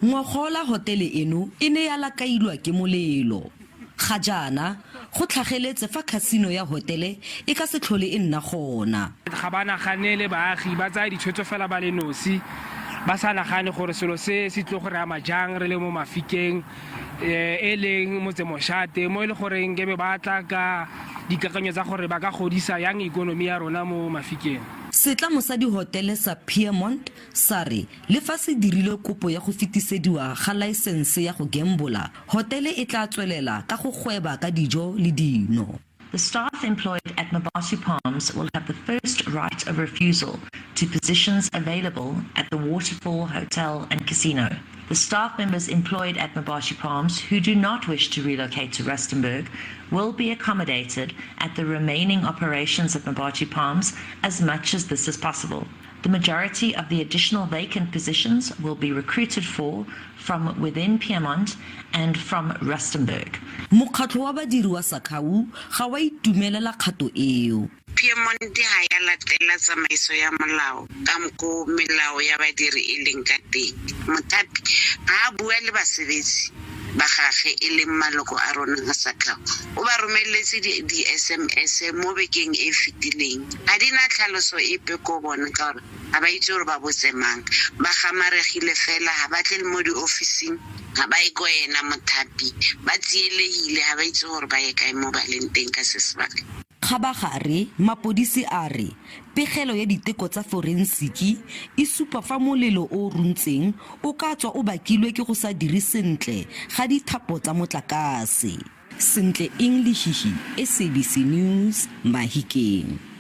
Ngogola hotele eno e ne ya lakailwa ke molelo. Ga jaana, go tlhageletse fa khasino ya hotele e ka se tlhole e nna gona. Ga ba naganele baagi, ba tsaya ditshwetso fela ba le nosi, ba sa nagane gore selo se se tlile go re ama jang re le mo Mafikeng, e leng motsemoshate, mo e le goreng ke be ba tla ka dikakanyo tsa gore ba ka godisa yang ikonomi ya rona mo Mafikeng. Setlamo sa dihotele sa Peermont sa re le fa se dirile kopo ya go fetisediwa ga laesense ya go gembola, hotele e tla tswelela ka go gweba ka dijo le dino. The staff employed at Mabatu Palms will have the first right of refusal to positions available at the Waterfall Hotel and Casino. The staff members employed at Mabatu Palms who do not wish to relocate to Rustenburg will be accommodated at the remaining operations at Mabatu Palms as much as this is possible. The majority of the additional vacant positions will be recruited for from within Peermont and from Rustenburg. Mokgatlho wa badiri wa SACCAWU ga wa itumelela kgato eo. Peermont ga ya latela tsamaiso ya molao ka mokgo melao ya badiri e leng ka teng. Mothapi ga a bua le basebetsi ba gage e leng maloko a rona a SACCAWU, o ba romeletse di-SMS mo bekeng e e fetileng. Ga di na tlhaloso epe ko bona ka gore ga ba itse gore ba botse mang. Ba gamaregile fela, ga ba tle le mo diofising, ga ba ye ko ena mothapi. Ba tsielegile, ga ba itse gore ba ye kae mo ba leng teng ka se sebaka. Kgabagare, mapodisi a re pegelo ya diteko tsa forensiki e supa fa molelo o o runtseng o ka tswa o bakilwe ke go sa dire sentle ga dithapo tsa motlakase. Sentle Eng Lehihi, SABC News, Mahikeng.